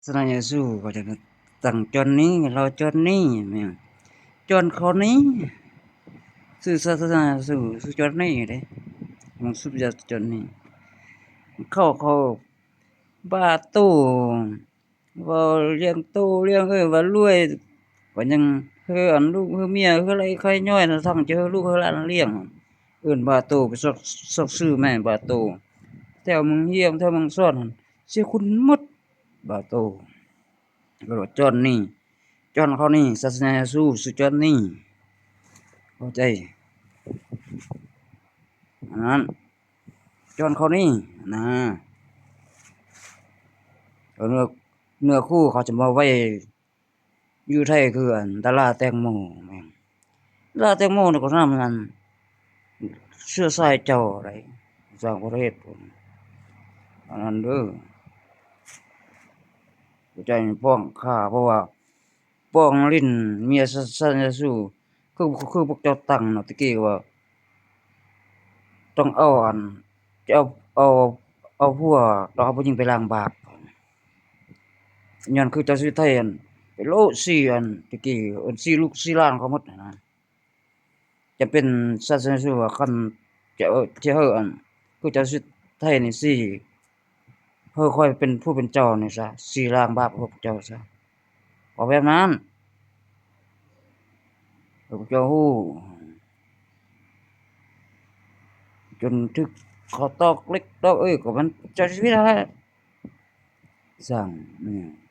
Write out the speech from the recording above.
ສະໜາຍາສູ ເຂົາຈະຕັ້ງຈອນນີ ລາວຈອນນີ ແມ່ນ ຈອນເຂົານີ ຊື່ສາສະໜາຍາສູ ຊື່ຈອນນີເດ້ ມັນສຸບຍາຈອນນີ ເຂົາ ເຂົາບາໂຕ ເວົ້າລ້ຽງໂຕລ້ຽງເອີ ວ່າລວຍ ກໍຍັງເຮີອັນລູກເຮີເມຍ ເຮີໄລ່ໄຂ່ຍ້ອຍນະ ທັງຈະເຮີລູກເຮີຫຼານລ້ຽງ ເອີ້ນບາໂຕ ໄປຊອກ ຊອກຊື້ແມ່ນບາໂຕ ແຖວເມືອງຮຽງ ແຖວເມືອງຊອນຫັ້ນ ເສຍຄຸນໝົດ ບາໂຕ ເອີ້ນວ່າຈອນນີ ຈອນເຂົານີ ສາສະໜາຍາສູ ຊື່ຈອນນີ ເຂົ້າໃຈ ອັນນັ້ນ ຈອນເຂົານີນະ ເນື້ອ ເນື້ອຄູ່ເຂົາຈະມາໄວ້ຢູ່ໄທ ຄືອັນດາລາແຕງໂມ ແມ່ນ ດາລາແຕງໂມນີ້ກໍນຳອັນເຊື້ອສາຍເຈົ້າໃດ ຕ່າງປະເທດ ອັນນັ້ນເດີ ເຈົ້ານີ້ຟ້ອງຂ້າ ເພາະວ່າປ້ອງຫຼິ້ນເມຍສາສະໜາຍາສູ ຄື ຄືພວກເຈົ້າຕັ້ງເນາະ ແຕ່ກີ້ວ່າ ຕ້ອງເອົາອັນ ຈະເອົາ ເອົາ ເອົາຜົວ ຕ້ອງເອົາຜູ້ຍິງໄປລ້າງບາບ ຍ້ອນຄືເຈົ້າຊິໄທອັນ ໄປໂລະຊີ້ອັນ ແຕ່ກີ້ອັນ ຊີ້ລູກຊີ້ຫຼານເຂົາໝົດຫັ້ນນະ ຈະເປັນສາສະໜາຍາສູວ່າ ຄັນຈະເອົາ ຈະເຮີອັນ ຄືເຈົ້າຊິໄທນີ້ຊີ້ ເຮີຂ້ອຍເປັນຜູ້ເປັນເຈົ້ານີ້ຊະ ຊີ້ລ້າງບາບພວກເຈົ້າຊະ ເອົາແບບນັ້ນ ເອີ ພວກເຈົ້າຮູ້ ຈົນຖືກເຂົາຕອກເຫຼັກຕອກເອີຍ ກໍມັນເຈົ້າຊີວິດຫັ້ນແຫຼະ ສ້າງ ອືມ